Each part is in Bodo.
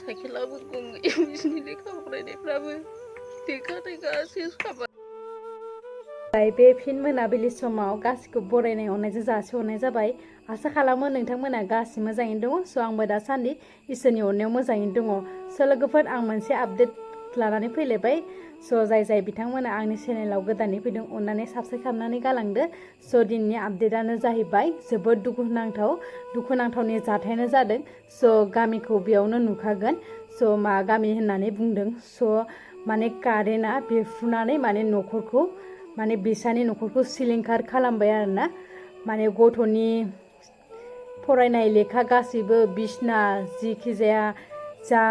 साइकेलाबो गंनै बिसिनि लेखा फरायनायफ्राबो देखा सेस खाबाय। बे फिन मोनाबिलि समाव गासिखौ बरायनाय अननायजों जासिहरनाय जाबाय। आसा खालामो नोंथांमोना गासिबो मोजाङैनो दङ। स' आंबो दासान्दि इसोरनि अननायाव मोजाङैनो दङ। स' लोगोफोर आं मोनसे आपडेट लानानै फैलायबाय। स' जाय बिथांमोना आंनि चेनेलाव गोदानै फैदों अननानै साबस्क्राइब खालामनानै गालांदो। स' दिनैनि आपडेटआनो जाहैबाय जोबोद दुखुनांथावनि जाथायानो जादों। स' गामिखौ बेयावनो नुखागोन। स' मा गामि होननानै बुंदों। स' माने कारेन्टआ बेफ्रुनानै माने न'खरखौ माने बिसानि न'खरखौ सिलिंखार खालामबाय आरोना। माने गथ'नि फरायनाय लेखा गासैबो बिसना जिखि जाया जा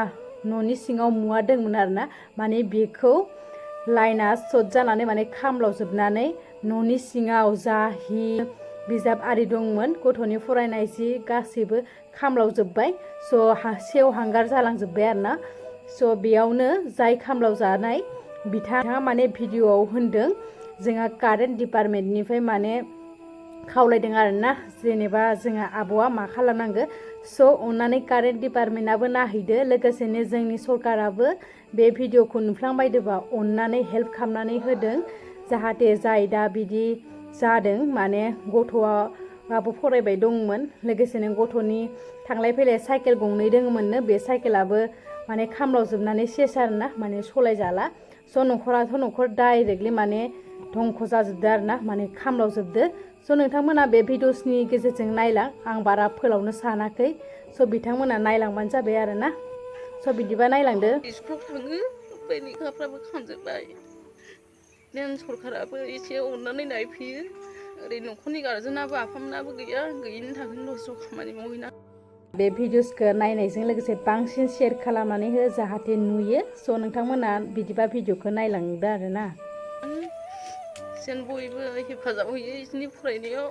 न'नि सिङाव मुवा दंमोन आरोना माने बेखौ लाइना सर्ट जानानै माने खामलावजोबनानै न'नि सिङाव जा हि बिजाब आरि दंमोन गथ'नि फरायनाय जि गासैबो खामलावजोब्बाय। स' सेवहांगार जालांजोब्बाय आरोना। स' बेयावनो जाय खामलाव जानाय बिथाङा माने भिडिअ'आव होनदों जोंहा कारेन्ट डिपार्टमेन्टनिफ्राय माने खावलायदों आरोना जेनेबा जोंहा आब'आ मा खालामनांगौ। स' अननानै कारेन्ट डिपार्टमेन्टआबो नायहैदो। लोगोसेनो जोंनि सरकाराबो बे भिडिअ'खौ नुफ्लांबायदोंबा अननानै हेल्प खालामनानै होदों। जाहाथे जाय दा बिदि जादों माने गथ'आबो फरायबाय दंमोन। लोगोसेनो गथ'नि थांलाय फैलाय साइकेल गंनै दङमोननो बे साइकेलाबो माने खामलावजोबनानै सेस आरोना माने सलायजाला। स' न'खराथ' न'खर डाइरेक्टलि माने धंख' जाजोबदो आरोना माने खामलावजोबदो। स' नोंथांमोना बे भिडिअसनि गेजेरजों नायलां। आं बारा फोलावनो सानाखै। स' बिथांमोना नायलांबानो जाबाय आरोना। स' बिदिबा नायलांदो। स्कुलाव थाङो ओमफ्राय लेखाफ्राबो खामजोब्बाय। देन सरकाराबो एसे अननानै नायफैयो। ओरै न'खरनि गारजेनाबो आफामोनाबो गैया। गैयिनि थाखायनो दस्रायाव खामानि मावहैना बे भिडिअसखौ नायनायजों लोगोसे बांसिन शेयार खालामनानै हो जाहाथे नुयो। स' नोंथांमोना बिदिबा भिडिअखौ नायलांदो आरोना। जेन बयबो हेफाजाब होयो बिदिनो फरायनायाव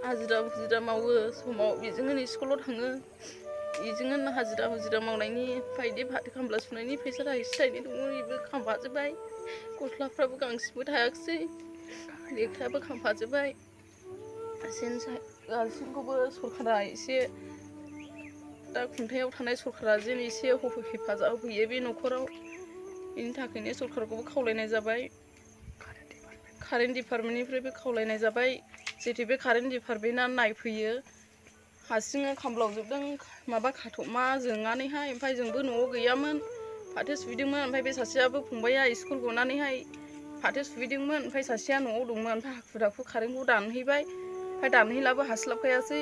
हाजिरा मावो समाव बेजोंनो स्कुलाव थाङो। बेजोंनो हाजिरा मावनायनि बायदि खामला सुनायनि फैसा थाइसे थाइनै दङ बेबो खामफाजोब्बाय। गस्लाफ्राबो गांसेबो थायाखिसै लेखायाबो खामफाजोब्बाय। गासैखौबो सरकारा एसे दा खुंथायाव थानाय सरकारा जेन एसे हेफाजाब होयो बे न'खराव। बेनि थाखायनो सरकारखौबो खावलायनाय जाबाय। कारेन्ट डिपार्टमेन्टनिफ्रायबो खावलायनाय जाबाय जेथे बे कारेन्ट डिपार्टमेन्टआ नायफैयो। हारसिङै खामलावजोबदों माबा खाथ'मा जोंनानैहाय ओमफ्राय जोंबो न'आव गैयामोन फाथो सुहैदोंमोन। ओमफ्राय बे सासेयाबो फंबाया स्कुल गनानैहाय फाथो सुहैदोंमोन। ओमफ्राय सासेया न'आव दंमोन। ओमफ्राय हाखु दाखु कारेन्टखौ दानहैबाय। ओमफ्राय दानहैलाबो हास्लाबखायासै।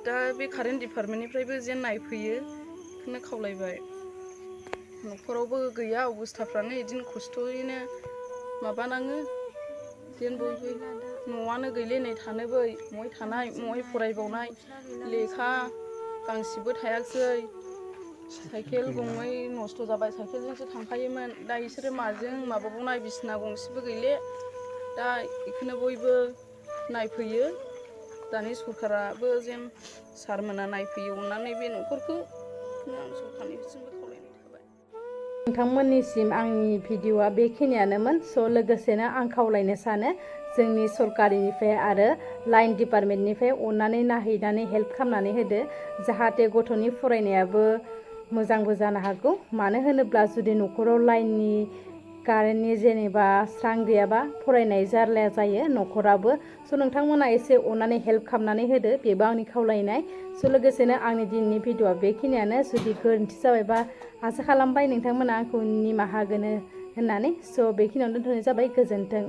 दा बे कारेन्ट डिपार्टमेन्टनिफ्रायबो जेन नायफैयो बेखौनो खावलायबाय। न'खरावबो गैया अबस्थाफ्रानो बिदिनो खस्थ'यैनो माबानाङो। जेन बयबो न'आनो गैले नै थानोबो मय थानाय मय फरायबावनाय लेखा गांसेबो थायाखिसै। साइकेल गंनै नस्थ' जाबाय साइकेलजोंसो थांखायोमोन। दा बिसोरो माजों माबाबावनाय बिसिना गंसेबो गैले। दा बेखौनो बयबो नायफैयो। दानि सरकाराबो जेन सारमोना नायफैयो अननानै बे न'खरखौ आं सरकारनिसिमबो खावलायनाय थाबाय। नोंथांमोननिसिम आंनि भिडिअ'आ बेखिनियानोमोन। स' लोगोसेनो आं खावलायनो सानो जोंनि सरकारिनिफ्राय आरो लाइन डिपार्टमेन्टनिफ्राय अननानै नायहैनानै हेल्प खालामनानै होदो। जाहाथे गथ'नि फरायनायाबो मोजांबो जानो हागौ। मानो होनोब्ला जुदि न'खराव लाइननि कारेन्टनि जेनेबा स्रां गैयाबा फरायनाय जारलाया जायो न'खराबो। स' नोंथांमोना एसे अननानै हेल्प खालामनानै होदो बेबो आंनि खावलायनाय। स' लोगोसेनो आंनि दिनैनि भिडिअ'आ बेखिनियानो। जुदि गोरोन्थि जाबायबा आसा खालामबाय नोंथांमोना आंखौ निमाहा होगोन होननानै। स' बेखिनियावनो दोनथ'नाय जाबाय। गोजोन्थों।